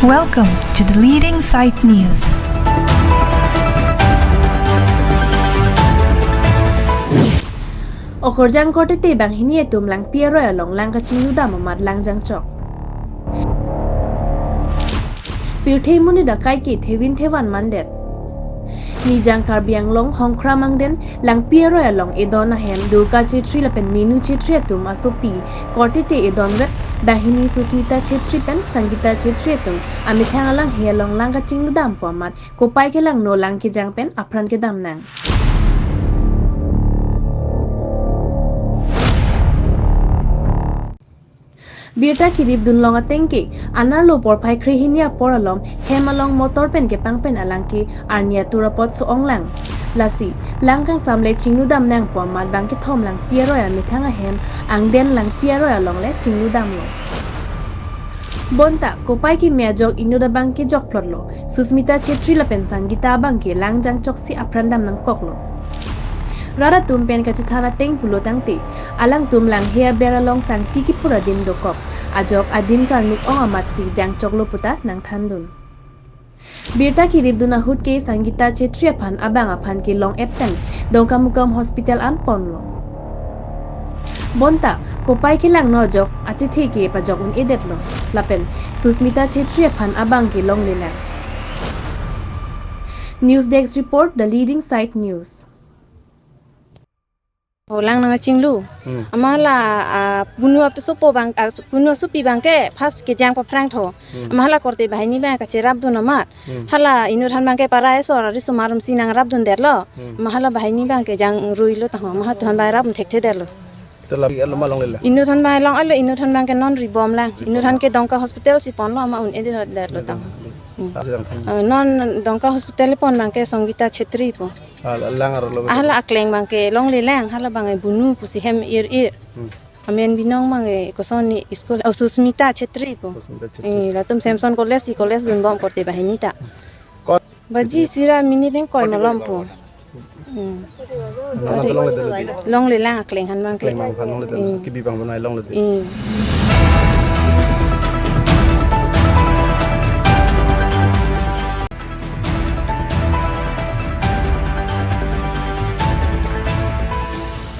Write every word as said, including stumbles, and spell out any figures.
Welcome to the leading site news. Okorjang korte te banghini atum langpi aroi along lang kachinglu dam amat lang jangchok. Pirthe monit akai ke thevin thevan mandet. Nijang Karbi Anglong Hongkra Mangden langpi aroi along edon ahem Durga Chetri lapen Minu Chetri atum asopi korte te edon rep banghini Susmita Chetri pen Sangita Chetri atum amethang alanghe along lang kachinglu dampo amat kopai kelangno lang kejang pen apran kedam nang. Birta kirip dunlong ateng ke, anerlo porphai krehini apor alom hem along motor pen kepang pen alang ke arni atur apot so-ong lang. Lasi, lang kangsam le chinglu dam nangpo amat bang kethom langpi aroi amethang ahem angden langpi aroi along le chinglu damlo. Bonta, kopai keme ajok inut abang ke jokplotlo. Susmita Chetri lapen Sangita abang ke lang jangchoksi apran dam nangkoklo. Rat atum pen kachethan ateng pulo tangte, alangtum langhe aber along sangti kiphur adim dokok, ajok adim karnuk ong amatsi jangchoklo puta nangthandun. Birta kirip dun ahut ke Sangita Chetri aphan abang aphan ke long-et pen Dongkamukam Hospital an ponlo. Bonta, kopai kelangno ajok achethe ke pajok un-edetlo. Lapen Susmita Chetri aphan abang ke longle lang. News Desk Report, The Leading Site News. Oh, lang nangchinglu. Hmm. Amat hala, ah, bunu apisopo bang, ah, bunu asopi abang ke first kejang paphrang tho. Hmm. Amat hala korte banghini abang kacherapdun amat. Hmm. Hala inut aphan abang ke parai sor ari sumar rumsi nangrapdundetlo. Hmm. Amat hala banghini abang ke jangruilo tangho. Amat hala aphan abang rapdun thekthedetlo. Te la alo ma longle lang. Inut aphan abang long alo inut aphan abang ke non ribom lang. Ribom. Inut aphan ke Dongka Hospital si ponlo amat un-edetlo tangho. Hmm. Ah, sedang than. Ah, non Dongka Hospital pon abang ke Sangita Chetri po. Ah, lang arlo. Ah, hala akleng abang ke longle lang, hala abang bunu pusi hem ir ir. Hmm. Amen binong abang ke kosonsi school, oh, Susmita Chetri po. Susmita Chetri. Eh, latum Samson College si college dunbom korte banghini ta. Ko- Baji sira minit ingkoi malom po. Hmm. Nang nang longle dolo di. Longle lang akleng aphan abang ke. Akleng abang aphan longle dolo. Hmm. Kibi abang bonai longle di. Hmm.